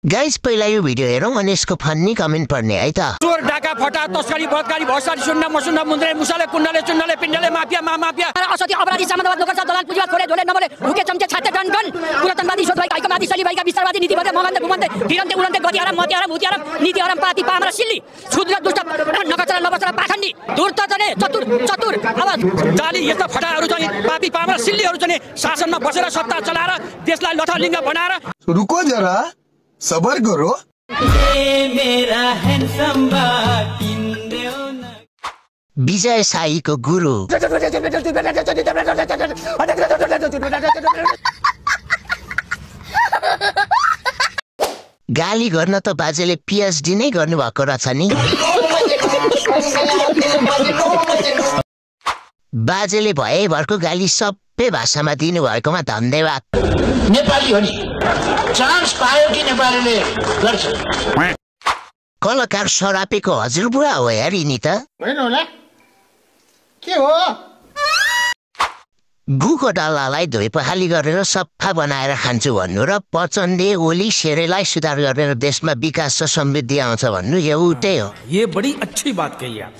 Guys पहिला यो video हेरौँ अनि यसको फन्नी कमेन्ट पढ्ने है त। चोर डाका फटा तस्करी बलात्कारी भर्सारी सुन्न मसुन्न मुन्द्रे मुसाले कुण्डले चुण्डले पिण्डले माफिया माफिया असति अपराधी सामन्तवाद नोकर दलाल पुँजीवाद खोले ढोले नमले हुके चम्चे छाते गन गन पुरातनवादी सोचवादी आइकवादी शैलीवादी विस्तारवादी नीतिवादी मगन्ते घुमन्ते धिरन्ते उडन्ते गतिहारा मतिहारा भुतिहारा नीतिहारा पाती पामरा सिल्ली क्षुद्र दुष्ट नकचरा लबचरा पाखण्डी धूर्त जने चतुर चतुर अब जाली यस्ता फटाहरू चाहिँ पापी पामरा सिल्लीहरू चाहिँ शासनमा बसेर सत्ता चलाएर देशलाई लथालिङ्ग बनाएर रुको जरा सबर करो। विजय साईको गुरु गाली गर्न त बाजेले पिएचडी नै गर्नुभएको रहेछ नि। बाजेले भएभरको गाली सबै भाषामा दिनुभएकोमा धन्यवाद। नेपाली हो नि चान्स पायो कि नेपालीले गर्छ। कलाकार सरापेको हजुरबुवा हो यार यिनी त। होइन होला के हो गुको डल्लालाई धोइ पखाली गरेर सफा बनाएर खान्छु भन्नु र पचनले ओली सेरेलाई सुधार गरेर देशमा विकास र समृद्धि आउँछ भन्नु एउटै हो। ये बड़ी अच्छी बात कही आप।